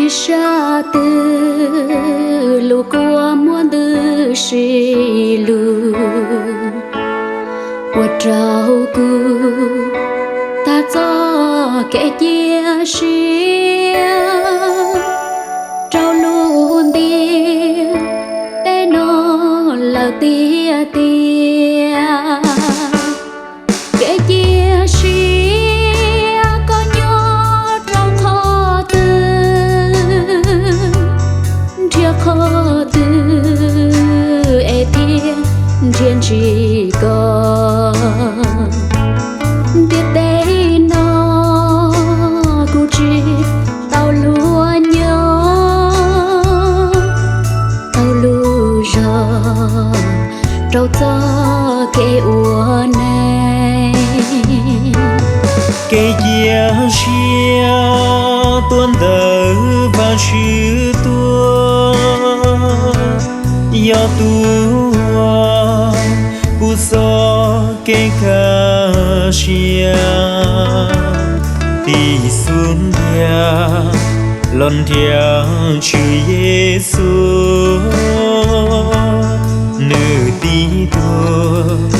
Sab twg lub kua muag ntws si lug, ua rau kuv tag txoj kev cia siab rau lub ntiaj teb no lawm tiag tiag. Kev cia siab koj nyob rau qhov twg, nrhiav qhov twg es thiaj nrhiav ntsis koj. Ntiaj teb no kuv tsis tau luag nyob, tau lub zog rau txoj kev ua neej. Kev cia siab tuaj ntawm Vajtswv tuaj, yog tus uas pub txoj kev kaj siab tib xub ntiag los nrhiav Tswv Yexus. Nws tib tug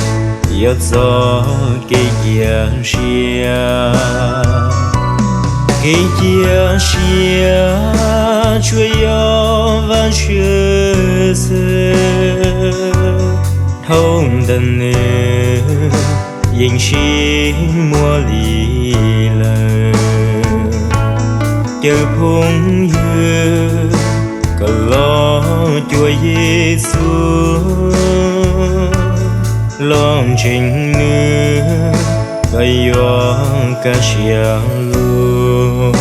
yog txoj kev cia siab. Kev cia siab tsuas yog Vajtswv xwb, dhau ntawm nws yeej tsis muaj li lawm. Cov phooj ywg, koj los cuag Yexus, los ntseeg nws, koj yuav kaj siab lug.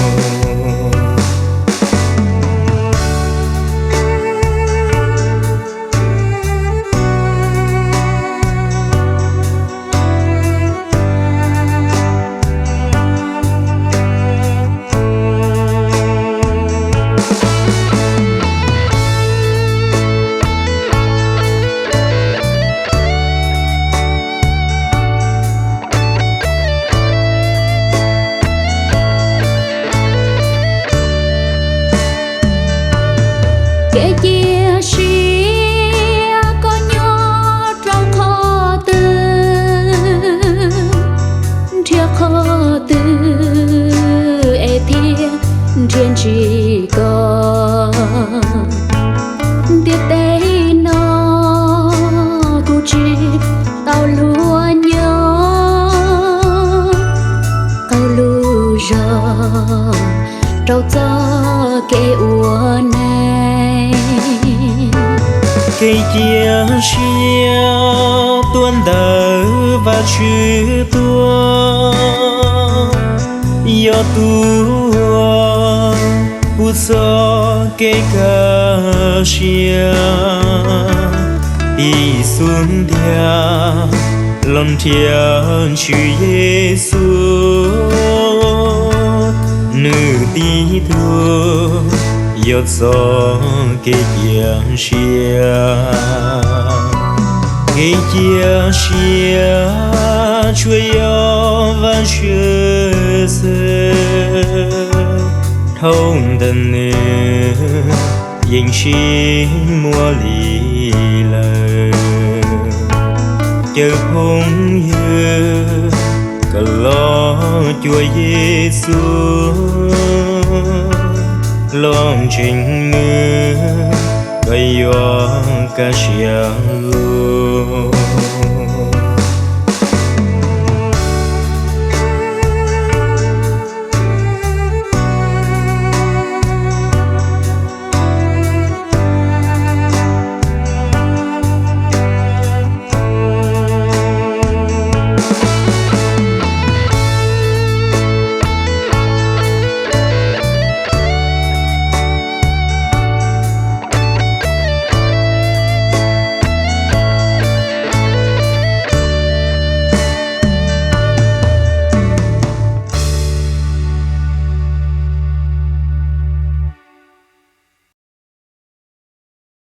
Kev cia siab koj nyob rau qhov twg, nrhiav qhov twg es thiaj nrhiav ntsis koj. Ntiaj teb no kuv tsis tau luag nyob, qaug lub zog rau txoj kev ua neej. Kev cia siab tuaj ntawm Vajtswv tuaj, yog tus uas pub txoj kev kaj siab tib xub ntiag los nrhiav Tswv Yexus. Nws tib tug yog txoj kev cia siab. Kev cia siab tsuas yog Vajtswv xwb, dhau ntawm nws yeej tsis muaj li lawm. Cov phooj ywg, koj los cuag Yexus, los ntseeg nws, koj yuav kaj siab lug.